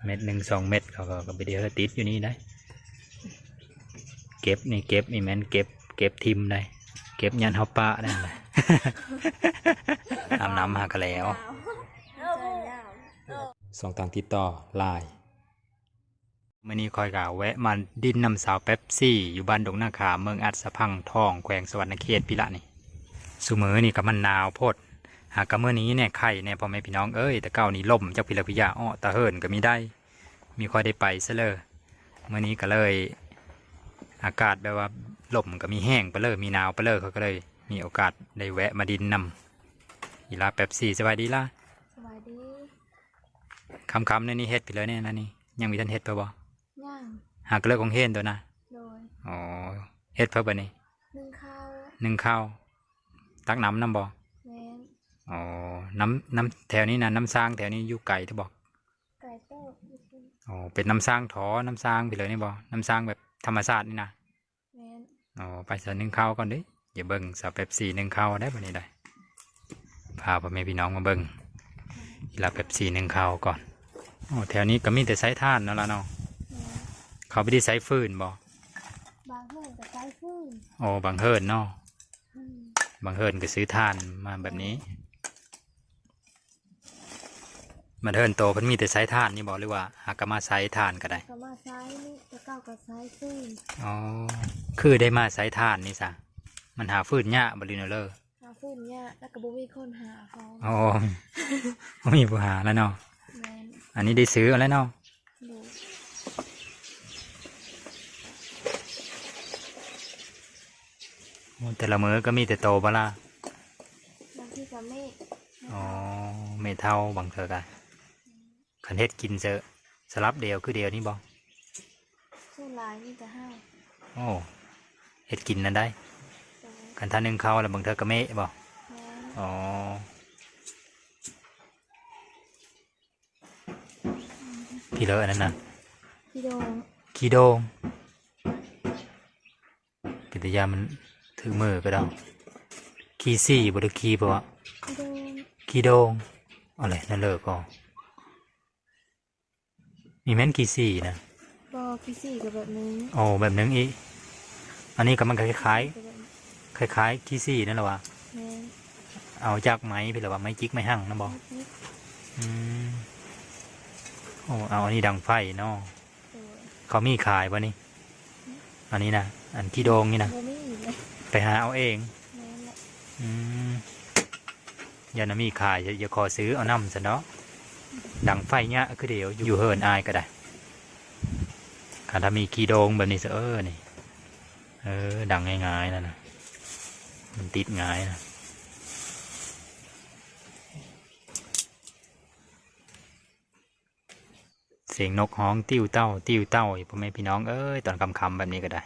ເມັດໜຶ່ງສອງເມັດ ເຂົາກໍ ກໍບໍ່ໄດ້ເຮັດຕິດຢູ່ນີ້ໄດ໋. ເກັບນີ້ເກັບນີ້ແມ່ນເກັບ ເກັບຖິ້ມໄດ໋ ເກັບຍັດເຮົາປະນັ້ນແຫຼະ. ອາບນ້ຳຫາກະແລ້ວ. ຊ່ອງທາງຕິດຕໍ່ Line. ມື້ນີ້ຂ້ອຍກໍແວະມາດິນນຳສາວແປັບຊີຢູ່ບ້ານດົງນາຂາມ ເມືອງອັດສະພັງທອງ ແຂວງສະຫວັນນະເຂດພີ້ລະນີ້. ຊຸມື້ນີ້ກໍມັນໜາວໂພດ ຫາກະມື້ນີ້ແດ່ໄຄແດ່ ພໍ່ແມ່ພີ່ນ້ອງເອີຍ. ແຕ່ເກົ່ານີ້ລົມຈັກພີລະພິຍາ ເອາະຕາເຫີນກໍມີໄດ້ ມີຄ່ອຍໄດ້ໄປຊະເລີ. ມື້ນີ້ກໍເລີຍອາກາດແບບວ່າລົມກໍມີແຮງໄປເລີຍ ມີໜາວໄປເລີຍ ຂ້ອຍກໍເລີຍມີໂອກາດໄດ້ແວະມາດິນນຳ. ອີຫຼາແປັບຊີ ສະບາຍດີລະ? ສະບາຍດີ. ຄ່ຳໆ ແນວນີ້ເຮັດໄປເລີຍແນ່ນະນີ້ ຍັງບໍ່ທັນເຮັດໄປບໍ່? ຍັງ. ຫາກະເລີກໂຮງຮຽນຕົວນະ? ໂດຍ. ອໍ ເຮັດເພິ່ນບັດນີ້ ໜຶ້ງເຂົ້າ ໜຶ້ງເຂົ້າ. ຕັກນ້ຳນຳບໍ່? ແມ່ນ. ອໍ ນ້ຳ ນ້ຳແຖວນີ້ນະ ນ້ຳຊາງແຖວນີ້ຢູ່ໄກເດີບໍ່? ໄກເຕີບ. ອໍ ເປັນນ້ຳຊາງທໍ່ ນ້ຳຊາງພີ້ເລີຍນີ້ບໍ່? ນ້ຳຊາງແບບທຳມະຊາດນີ້ນະ? ແມ່ນ. ອໍ ໄປສະໜຶ້ງເຂົ້າກ່ອນເດີ ຢ່າເບິ່ງສາວແປັບຊີໜຶ້ງເຂົ້າໄດ໋ບັດນີ້ໄດ໋. ພາພໍ່ແມ່ພີ່ນ້ອງມາເບິ່ງອີຫຼາແປັບຊີໜຶ້ງເຂົ້າກ່ອນ. ໂອ້ ແຖວນີ້ກໍມີແຕ່ໃຊ້ຖ່ານເນາະລະເນາະ. ແມ່ນ. ເຂົາບໍ່ໄດ້ໃຊ້ຟືນບໍ່? ບາງເຮືອນກໍໃຊ້ຟືນ. ໂອ້ ບາງເຮືອນເນາະ. ອືມ. ບາງເຮືອນກໍຊື້ຖ່ານມາແບບນີ້. ບັດເຮືອນໂຕເພິ່ນມີແຕ່ໃຊ້ຖ່ານນີ້ບໍ່ ຫຼືວ່າຫາກະມາໃຊ້ຖ່ານກໍໄດ້? ກໍມາໃຊ້ນີ້ ແຕ່ເກົ່າກໍໃຊ້ຟືນ. ອໍ ຄືໄດ້ມາໃຊ້ຖ່ານນີ້ຊະ ມັນຫາຟືນຍາກບໍ່ ຫຼືແນວໃດ? ຫາຟືນຍາກ ແລ້ວກໍບໍ່ມີຄົນຫາເຂົາ. ອໍ ບໍ່ມີຜູ້ຫາແລ້ວເນາະ. ແມ່ນ. ອັນນີ້ໄດ້ຊື້ເອົາແລ້ວເນາະ. ໂດຍ. ໂອ້ ແຕ່ລະມື້ກໍມີແຕ່ໂຕບໍ່ລະ? ບາງທີກໍແມ່. ອໍ ແມ່ເຖົ້າ ບາງເທື່ອກໍ ຄັນເຮັດກິນເຊີ ສະຫຼັບດຽວຄືດຽວນີ້ບໍ່? ສ່ວນຫຼາຍມີແຕ່ເຮົາ. ໂອ້ ເຮັດກິນນັ້ນໄດ໋. ໂດຍ. ຄັນຖ້າໜຶ້ງເຂົ້າແລ້ວ ບາງເທື່ອກໍແມ່ບໍ່? ແມ່ນ. ອໍ ພີ້ເລີ ອັນນັ້ນນະ ຂີ້ໂດງ ຂີ້ໂດງ. ເປັນຕາຢ້ານມັນຖືກມືກະດອງ. ຂີ້ສີ້ບໍ່ ຫຼືຂີ້ເພາະວ່າ ຂີ້ໂດງ ຂີ້ໂດງ. ເອົາແຫຼະ ນັ້ນເລີກໍ ນີ້ແມ່ນຂີ້ສີ້ນະ? ບໍ່ ຂີ້ສີ້ກໍແບບໜຶ່ງ. ໂອ້ ແບບໜຶ່ງອີກ. ອັນນີ້ກໍມັນກໍຄ້າຍໆ ແບບ ຄ້າຍໆຂີ້ສີ້ນັ້ນລະຫວາ? ແມ່ນ. ເອົາຈາກໄມ້ພີ້ລະຫວາ? ໄມ້ຈິກໄມ້ຮັ່ງນະບໍ່? ອືມ. ໂອ້ ເອົາ ອັນນີ້ດັງໄຟເນາະ. ໂດຍ. ເຂົາມີຂາຍບໍ່ນີ້? ອັນນີ້ນະ ອັນຂີ້ໂດງນີ້ນະ? ບໍ່ມີເລີຍ ໄປຫາເອົາເອງ. ແມ່ນແຫຼະ. ອືມ. ຢ້ານວ່າມີຂາຍ ຢາກຂໍຊື້ເອົານຳຊັ້ນເນາະ. ດັງໄຟຍະຄືດຽວ ຢູ່ເຮືອນອ້າຍກໍໄດ້. ຄັນຖ້າມີຂີ້ໂດງແບບນີ້ຊະ ເອີ ນີ້ ເອີ ດັງງ່າຍໆນັ້ນນະ ມັນຕິດງ່າຍນະ. ສຽງນົກຮ້ອງຕິວເຕົ້າ ຕິວເຕົ້າຢູ່ ພໍ່ແມ່ພີ່ນ້ອງເອີຍ ຕອນຄ່ຳໆແບບນີ້ກໍໄດ້.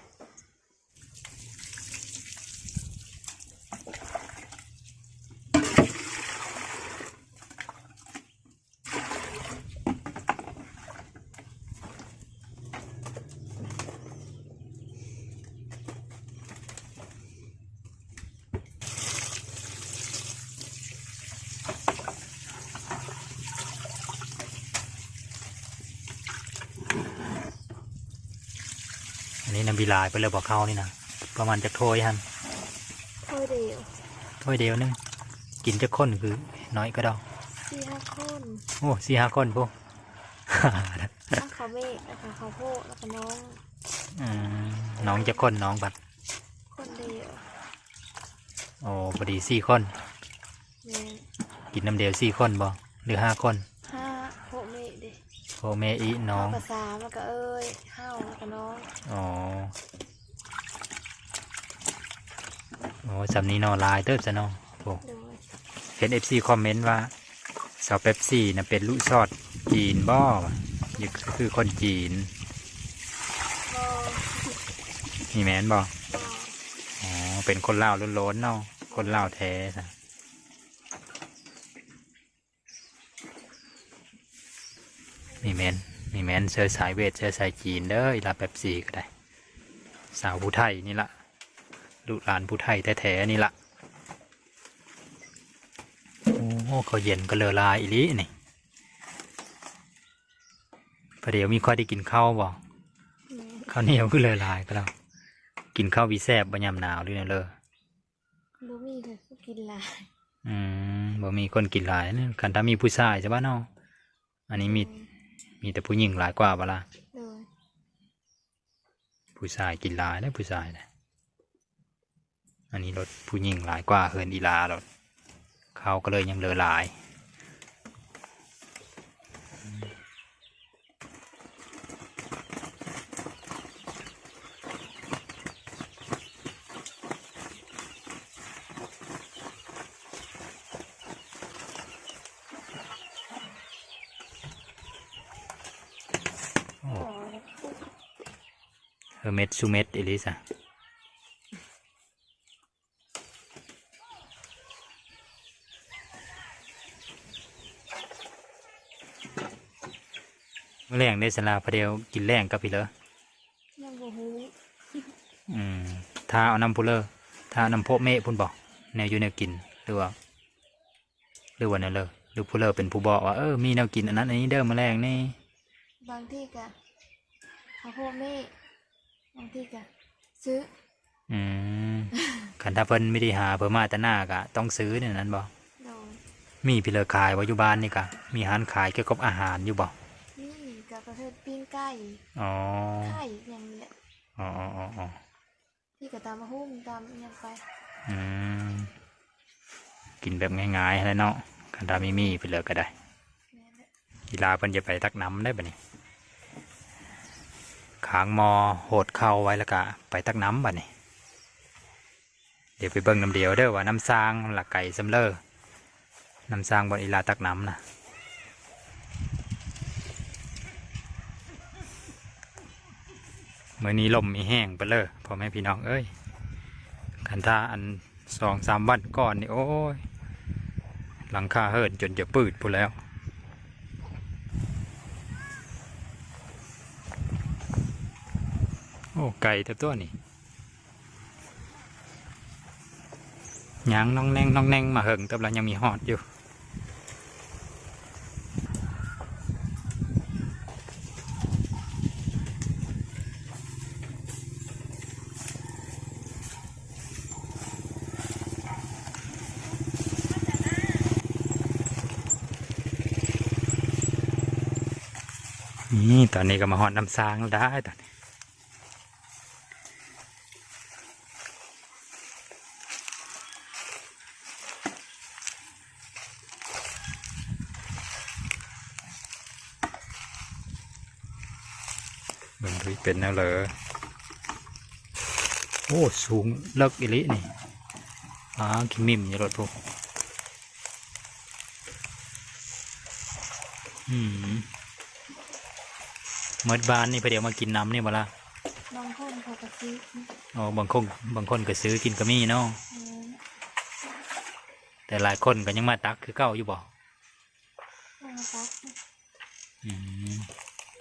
ອັນນີ້ນະ ມີຫຼາຍໄປແລ້ວບໍ່ ເຂົ້ານີ້ນະ? ປະມານຈັກຖ້ວຍຫັ້ນ? ຖ້ວຍດຽວ ຖ້ວຍດຽວໜຶ່ງ. ກິນຈັກຄົນ ຄືນ້ອຍກະດອງ? ສີ່ຫ້າຄົນ. ໂອ້ ສີ່ຫ້າຄົນພຸ້ນ. ທັງເຂົາແມ່ ແລ້ວກໍເຂົາພໍ່ ແລ້ວກໍນ້ອງ. ອືມ ນ້ອງຈັກຄົນ ນ້ອງບັດ? ຄົນດຽວ. ໂອ້ ພໍດີສີ່ຄົນ. ແມ່ນ. ກິນນຳດຽວສີ່ຄົນບໍ່ ຫຼືຫ້າຄົນ? ຫ້າ ພໍ່ແມ່ເດ້. ພໍ່ແມ່ອີກ ນ້ອງ ເຮົາກໍສາມ ແລ້ວກໍເອື້ອຍ ເຮົາ ແລ້ວກໍນ້ອງ. ອໍ ໂອ້ ສ່ຳນີ້ເນາະ ຫຼາຍເຕີບຊະເນາະ. ໂອ້ ໂດຍ. ເຫັນເອັຟຊີຄອມເມັນວ່າ ສາວເປັບຊີນະເປັນລູກຊອດຈີນບໍ່? ຢູ່ຄືຄົນຈີນ. ບໍ່. ນີ້ແມ່ນບໍ່? ບໍ່. ອໍ ເປັນຄົນລາວໂລ້ນໆເນາະ ຄົນລາວແທ້ຊະ. ນີ້ແມ່ນ ນີ້ແມ່ນເຊື້ອສາຍເວດ ເຊື້ອສາຍຈີນເດີ ອີຫຼາແປັບຊີກໍໄດ້ ສາວຜູ້ໄທນີ້ລະ ລູກຫຼານຜູ້ໄທແທ້ໆນີ້ລະ. ໂອ້ ເຂົ້າເຢັນກໍເຫຼືອຫຼາຍອີ່ຫຼີນີ້. ດຽວມີຂ້ອຍໄດ້ກິນເຂົ້າບໍ່? ແມ່ນ ເຂົ້າໜຽວຄືຫຼາຍໆ ກໍແລ້ວ. ກິນເຂົ້າຊິແຊບບໍ່ຍາມໜາວ ຫຼືແນວເລີ? ບໍ່ມີໃຜກິນຫຼາຍ. ອືມ ບໍ່ມີຄົນກິນຫຼາຍນະ. ຄັນຖ້າມີຜູ້ຊາຍຊະບາເນາະ. ອັນນີ້ມີ ອືມ ມີແຕ່ຜູ້ຍິງຫຼາຍກວ່າບໍ່ລະ? ໂດຍ. ຜູ້ຊາຍກິນຫຼາຍເດ້ ຜູ້ຊາຍນະ. ອັນນີ້ລົດຜູ້ຍິງຫຼາຍກວ່າເຮືອນອີ່ຫຼາໂລດ. ເຂົ້າກໍເລີຍຍັງເຫຼືອຫຼາຍ. ໂອ້ ເອີ ເມັດສູ່ເມັດອີ່ຫຼີຊະ. ມື້ແລງເດ້ສະລາ ພະດຽວກິນແລງກັບພີເລີ? ຍັງບໍ່ຮູ້. ອືມ ຖ້າເອົານຳພູເລີ ຖ້າເອົານຳພວກເມະພຸ້ນບໍ່ ແນວຢູ່ແນວກິນ ຫຼືວ່າ ຫຼືວ່າແນວເລີ ຫຼືຜູ້ເລີເປັນຜູ້ບອກວ່າ ເອີ ມີແນວກິນອັນນັ້ນອັນນີ້ເດີ ມື້ແລງນີ້? ບາງທີກະເຂົ້າໂພດເມ ບາງທີກະຊື້. ອືມ ຄັນຖ້າເພິ່ນມີທີ່ຫາເພິ່ນມາແຕ່ໜ້າກະຕ້ອງຊື້ແນວນັ້ນບໍ່? ໂດຍ. ມີພີເລີຂາຍບໍ່ ຢູ່ບ້ານນີ້ກະ ມີຮ້ານຂາຍກ່ຽວກັບອາຫານຢູ່ບໍ່? ມີ ກະປະເພດປີ້ງໄກ່. ອໍ ໄຂ່ຫຍັງນີ້ແຫຼະ. ອໍໆໆໆ. ທີ່ກະຕຳບັກຫຸ່ງ ຕຳຫຍັງໄປ. ອືມ ກິນແບບງ່າຍໆຫັ້ນແຫຼະເນາະ ຄັນຖ້າມີ ມີເພິ່ນເລີກະໄດ້. ແມ່ນແຫຼະ. ອີ່ຫຼາເພິ່ນຈະໄປຕັກນ້ຳໄດ້ບາດນີ້ ຄ້າງໝໍ້ໂຫດເຂົ້າໄວ້ ແລ້ວກະໄປຕັກນ້ຳບາດນີ້. ດຽວໄປເບິ່ງນຳດຽວເດີວ່ານ້ຳສ້າງລະໄກສ່ຳເລີ. ນ້ຳສ້າງບ່ອນອີ່ຫຼາຕັກນ້ຳນະ. ມື້ນີ້ລົມມີແຮງປານເລີ ພໍ່ແມ່ພີ່ນ້ອງເອີຍ. ຄັນຖ້າອັນສອງສາມວັນກ່ອນນີ້ ໂອ້ຍ ຫຼັງຄາເຮືອນຈົນຈະປືດພຸ້ນແລ້ວ. ໂອ້ ໄກແທ້ຕົວະນີ້. ຍ່າງໜອງແໜງໜອງແໜງມາເຫິງເຕີບແລ້ວ ຍັງມີຮອດຢູ່. ນີ້ ຕອນນີ້ກໍມາຮອດນ້ຳສ້າງແລ້ວໄດ໋ຕອນນີ້. ເບິ່ງດູເປັນແນວເລີ. ໂອ້ ສູງເລິກອີ່ຫຼີນີ້. ອາ ຂີ້ມິ່ມຢູ່ໂລດພຸ້ນ. ອືມ ໝົດບ້ານນີ້ ພະດຽວມາກິນນ້ຳນີ້ບໍ່ລະ? ບາງຄົນເຂົາກໍຊື້. ອໍ ບາງຄົນ ບາງຄົນກໍຊື້ກິນກໍມີເນາະ. ແມ່ນ. ແຕ່ຫຼາຍຄົນກໍຍັງມາຕັກຄືເກົ່າຢູ່ບໍ່? ຍັງມາຕັກ. ອືມ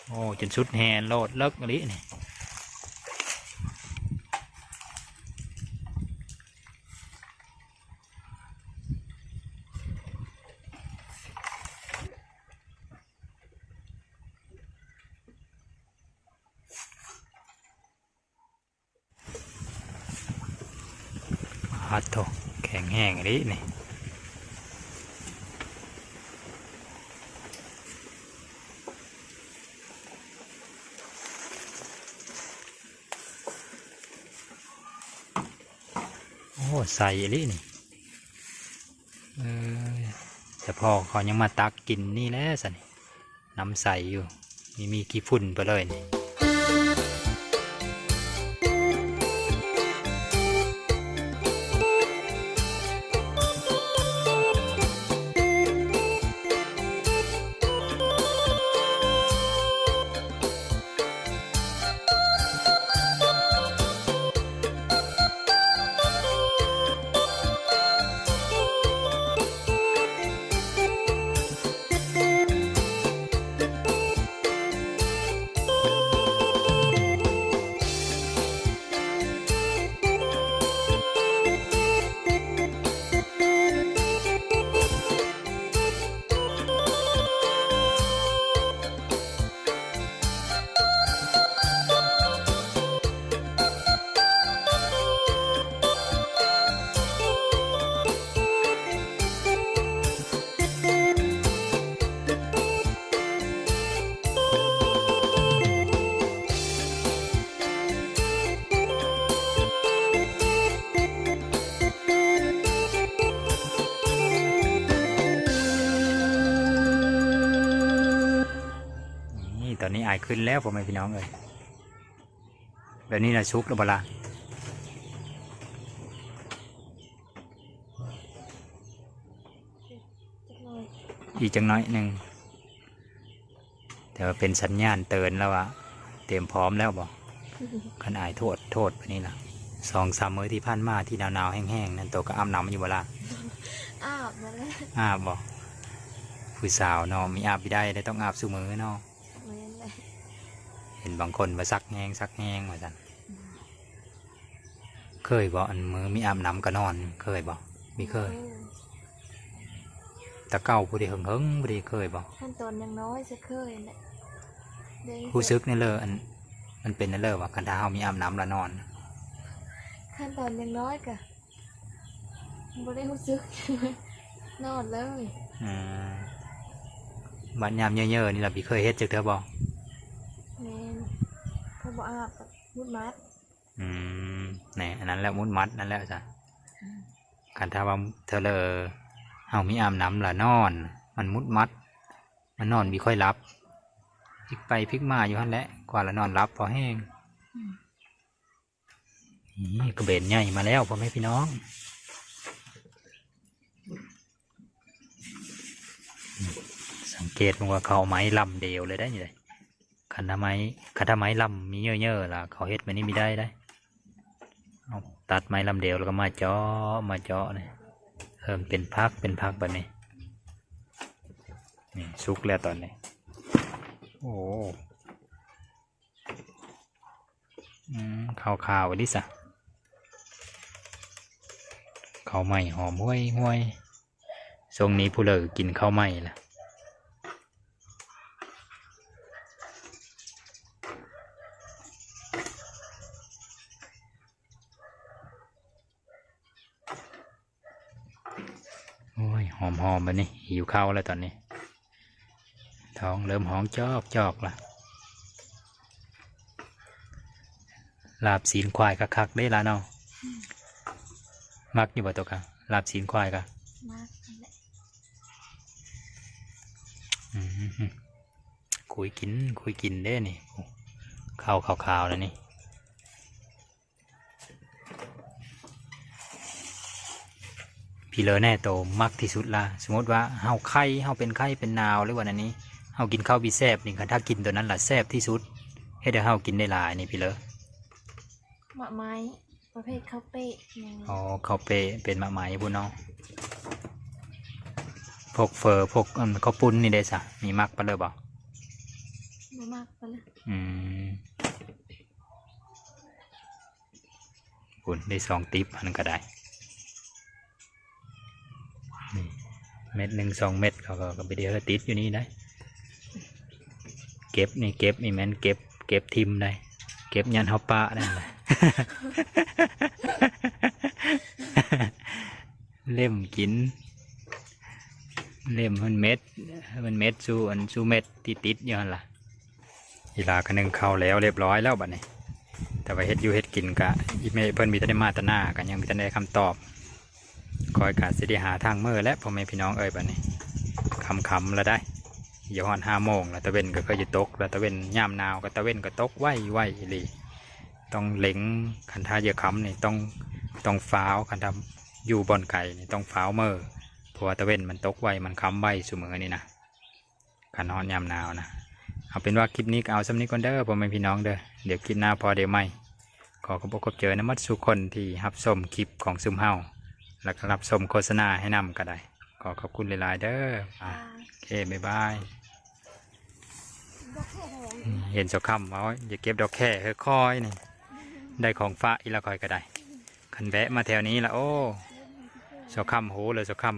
ໂອ້ ຈົນສຸດແຮ່ໂລດ ເລິກອີ່ຫຼີນີ້. ປາດໂທ້ ແຂງແຮງອີ່ຫຼີນີ້. ໂອ້ ໃສອີ່ຫຼີນີ້. ເອີ ແຕ່ພໍ່ເຂົາຍັງມາຕັກກິນນີ້ແຫຼະຊັ້ນ. ນ້ຳໃສຢູ່ ມີ ມີຂີ້ຝຸ່ນໄປເລີຍນີ້. ຕອນນີ້ອາຍຂຶ້ນແລ້ວ ພໍ່ແມ່ພີ່ນ້ອງເອີຍ. ແບບນີ້ນະສຸກແລ້ວບໍ່ລະ? ຈັກໜ້ອຍ ອີກຈັກໜ້ອຍໜຶ່ງ. ແຕ່ວ່າເປັນສັນຍານເຕືອນແລ້ວວ່າ ຕຽມພ້ອມແລ້ວບໍ່? ຄັນອາຍໂທດ ໂທດບາດນີ້ລະ. ສອງສາມມື້ທີ່ຜ່ານມາທີ່ໜາວໆແຫ້ງໆນັ້ນ ໂຕກໍອາບນ້ຳຢູ່ບໍ່ລະ? ອາບນັ້ນແຫຼະ. ອາບບໍ່? ຜູ້ສາວເນາະ ມີອາບມີໄດ້ ໄດ້ຕ້ອງອາບຊຸມື້ເນາະ. ແມ່ນແຫຼະ. ເຫັນບາງຄົນວ່າຊັກແຮງ ຊັກແຮງວ່າຊັ້ນ. ເຄີຍບໍ່? ອັນມື້ມີອາບນ້ຳກໍນອນ ເຄີຍບໍ່? ມີເຄີຍ. ແຕ່ເກົ່າພຸ້ນເດ ເຫິງໆພຸ້ນເດ ເຄີຍບໍ່? ຄັນຕອນຍັງນ້ອຍຊິເຄີຍແຫຼະ. ຮູ້ສຶກແນວເລີ ອັນ ມັນເປັນແນວເລີວ່າ ຄັນຖ້າເຮົາມີອາບນ້ຳລະນອນ? ຄັນຕອນຍັງນ້ອຍກະ ບໍ່ໄດ້ຮູ້ສຶກ ນອນເລີຍ. ອືມ ບັດຍາມເຍີ້ໆນີ້ລະ ບໍ່ເຄີຍເຮັດຈັກເທື່ອບໍ່? ແມ່ນ ຖ້າບໍ່ອາບກໍມຸດມັດ. ອືມ ແນ່ ອັນນັ້ນແຫຼະ ມຸດມັດນັ້ນແຫຼະຊະ. ອືມ ຄັນຖ້າວ່າເທື່ອເລີເຮົາມີອາບນ້ຳລະນອນ ມັນມຸດມັດ ມັນນອນບໍ່ຄ່ອຍຫຼັບ ພິກໄປພິກມາຢູ່ຫັ້ນແຫຼະ ກວ່າລະນອນຫຼັບພໍແຮງ. ອືມ ນີ້ກະເບັນໃຫຍ່ມາແລ້ວ ພໍ່ແມ່ພີ່ນ້ອງ. ສັງເກດເບິ່ງວ່າເຂົາເອົາໄມ້ລຳດຽວເລີຍໄດ໋ນີ້. ຄັນຖ້າໄມ້ ຄັນຖ້າໄມ້ລຳມີເຍີ້ໆລະ ເຂົາເຮັດແບບນີ້ບໍ່ໄດ້ໄດ໋. ເອົາຕັດໄມ້ລຳດຽວແລ້ວກໍມາເຈາະ ມາເຈາະນີ້ ເອີ ມັນເປັນພັກ ເປັນພັກແບບນີ້. ນີ້ສຸກແລ້ວຕອນນີ້. ໂອ້ ອືມ ຂາວໆອີ່ຫຼີຊະ ເຂົ້າໃໝ່ຫອມຫວຍໆ. ຊ່ວງນີ້ຜູ້ເລີກິນເຂົ້າໃໝ່ລະ. ໂອ້ຍ ຫອມໆ ບາດນີ້ ຫິວເຂົ້າແລ້ວຕອນນີ້ ທ້ອງເລີ່ມຮ້ອງຈອກໆລະ. ລາບຊີ້ນຄວາຍຄັກໆເດ້ລະເນາະ. ອືມ ມັກຢູ່ບໍ່ໂຕກະ ລາບຊີ້ນຄວາຍກະ? ມັກຫັ້ນແຫຼະ. ອືມ ຄຸຍກິນ ຄຸຍກິນເດ້ນີ້ ເຂົ້າຂາວໆແລ້ວນີ້. ພີ່ເລີແນ່ ໂຕມັກທີ່ສຸດລະ? ສົມມຸດວ່າເຮົາໄຂ້ ເຮົາເປັນໄຂ້ເປັນໜາວ ຫຼືວ່າແນວນີ້ ເຮົາກິນເຂົ້າບໍ່ແຊບນີ້ ຄັນຖ້າກິນໂຕນັ້ນລະແຊບທີ່ສຸດ ເຮັດໃຫ້ເຮົາກິນໄດ້ຫຼາຍນີ້ ພີ່ເລີ. ໝາກໄມ້ ປະເພດເຂົ້າເປ້ຫຍັງ. ອໍ ເຂົ້າເປ້ ເປັນໝາກໄມ້ພຸ້ນເນາະ. ພວກເຝີ ພວກ ອັນ ເຂົ້າປຸ້ນນີ້ເດ້ຊະ ມີມັກປານເລີບໍ່? ບໍ່ມັກປານເລີ. ອືມ ພຸ້ນ ໄດ້ສອງຕິບ ອັນນັ້ນກໍໄດ້. ນີ້ ເມັດໜຶ່ງສອງເມັດ ເຂົາກໍ ກໍໄປເດີຕິດຢູ່ນີ້ໄດ໋. ເກັບນີ້ ເກັບນີ້ແມ່ນເກັບ ເກັບຖິ້ມໄດ໋ ເກັບຍັນເຮົາປະນັ້ນແຫຼະ. ເລັມກິນ ເລັມມັນເມັດ ມັນເມັດສູ່ ອັນ ສູ່ເມັດທີ່ຕິດຢູ່ຫັ້ນລະ. ອີ່ຫຼ້າກະໜຶ້ງເຂົ້າແລ້ວລຽບຮ້ອຍແລ້ວບັດນີ້ ແຕ່ວ່າເຮັດຢູ່ເຮັດກິນກະ ອີ່ແມ່ເພິ່ນມີແຕ່ໄດ້ມາແຕ່ໜ້າ ກະຍັງບໍ່ທັນໄດ້ຄຳຕອບ. ຂ້ອຍກະຊິໄດ້ຫາທາງມື້ແຫຼະ ພໍ່ແມ່ພີ່ນ້ອງເອີຍ ບັດນີ້ຄ່ຳໆລະໄດ໋ ຈະຮອດຫ້າໂມງລະ ຕາເວັນກະເຄີຍຈະຕົກລະ ຕາເວັນຍາມໜາວກະຕາເວັນກະຕົກໄວໆອີ່ຫຼີ ຕ້ອງເລັ່ງ. ຄັນຖ້າຢາກຄ່ຳນີ້ຕ້ອງ ຕ້ອງຟ້າວ ຄັນຖ້າຢູ່ບ່ອນໄກນີ້ຕ້ອງຟ້າວເມືອ ເພາະວ່າຕາເວັນມັນຕົກໄວ ມັນຄ່ຳໄວຊຸມື້ນີ້ນະ. ຄັນຮອດຍາມໜາວນະ. ເອົາເປັນວ່າຄລິບນີ້ກໍເອົາສ່ຳນີ້ກ່ອນເດີ ພໍ່ແມ່ພີ່ນ້ອງເດີ ດຽວຄລິບໜ້າພໍ້ກັນໃໝ່. ຂໍຂອບອົກຂອບໃຈນຳໝົດສູ່ຄົນທີ່ຮັບຊົມຄລິບຂອງຊຸມເຮົາ ແລ້ວກໍຮັບຊົມໂຄສະນາໃຫ້ນຳກໍໄດ້ ຂໍຂອບຄຸນຫຼາຍໆເດີ. ອ່າ ໂອເຄ ບາຍບາຍ. ເຫັນສາວຄຳເວົ້າ ຢາກເກັບດອກແຄເຮີຄອຍນີ້ ໄດ້ຂອງຝາກອີກແລ້ວຂ້ອຍກໍໄດ້ ຄັນແວະມາແຖວນີ້ລະ. ໂອ້ ສາວຄຳ ໂຫ ແລ້ວສາວຄຳ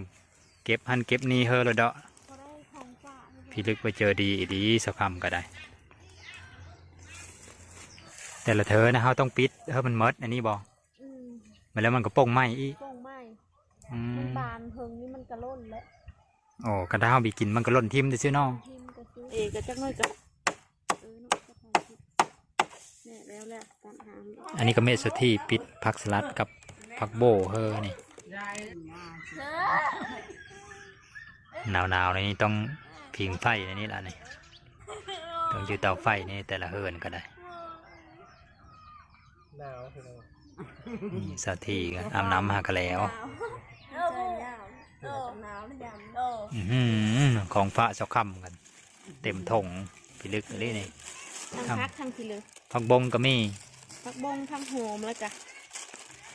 ເກັບຫັ້ນເກັບນີ້ເຮີໂລດເນາະ. ພິລຶກວ່າເຈີດີອີ່ຫຼີ ສາວຄຳກໍໄດ້. ແຕ່ລະເທີນະ ເຮົາຕ້ອງປິດເຮີມັນໝົດ ອັນນີ້ບໍ່? ອືມ ແລ້ວມັນກໍປົ່ງໃໝ່ອີກ ປົ່ງໃໝ່. ອືມ ມັນບານເພິງນີ້ມັນກະຫຼົ່ນແຫຼະ. ໂອ້ ຄັນຖ້າເຮົາໄປກິນມັນກະຫຼົ່ນຖິ້ມຊື່ໆເນາະ. ເອ ກະຈັກໜ້ອຍກະ ເອີເນາະ ຈັກໜ້ອຍ ແມ່ແລ້ວແຫຼະ. ອັນນີ້ກໍເມັດສຸດທີ່ປິດຜັກສະຫຼັດກັບຜັກໂບເຮີນີ້. ໜາວໆນີ້ຕ້ອງຜິງໄຟໃນນີ້ລະນີ້. ຕ້ອງຢູ່ເຕົາໄຟນີ້ ແຕ່ລະເຮືອນກໍໄດ້. ໜາວພີ່ນ້ອງ. ນີ້ສາວທີກໍອາບນ້ຳຫາກະແລ້ວ. ໜາວນະຍາມ. ອື ຂອງຝາກເຈົ້າຄຳກັນ ເຕັມຖົງພິລຶກອີ່ຫຼີນີ້. ທັງຜັກທັງພິລຶກ. ຜັກບົງກໍມີ. ຜັກບົງ ຜັກໂຫມ ແລ້ວກະ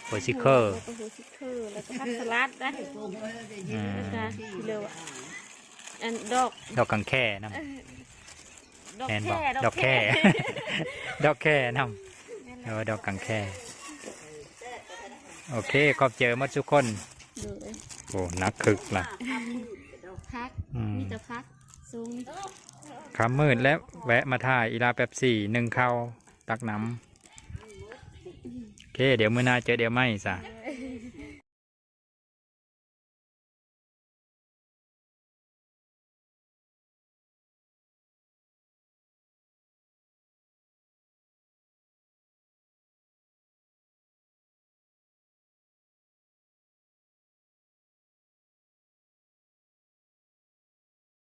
ຫົວຊິເຄີ ແລ້ວກະຫົວຊິເຄີ ແລ້ວກະຜັກສະຫຼັດໄດ໋. ອືມ ແລ້ວກະເລີວ ອັນດອກ ດອກກັງແຄນຳ. ເອີ ດອກ ແມ່ນບໍ່? ແຄ ດອກແຄ ດອກແຄນຳ. ແມ່ນແລ້ວ ເອີ ດອກກັງແຄ. ໂອເຄ ຂອບໃຈໝົດທຸກຄົນ. ໂດຍ. ໂອ້ ໜັກຄຶກລະ. ຜັກ ອືມ ມີແຕ່ຜັກ. ສູງນີ້ ຄ່ຳມືດແລ້ວ ແວະມາຖ່າຍອີລາແປັບຊີ ໜຶ້ງເຂົ້າ ຕັກນ້ຳ. ໂອເຄ ດຽວມື້ໜ້າເຈີດຽວໃໝ່ຊະ.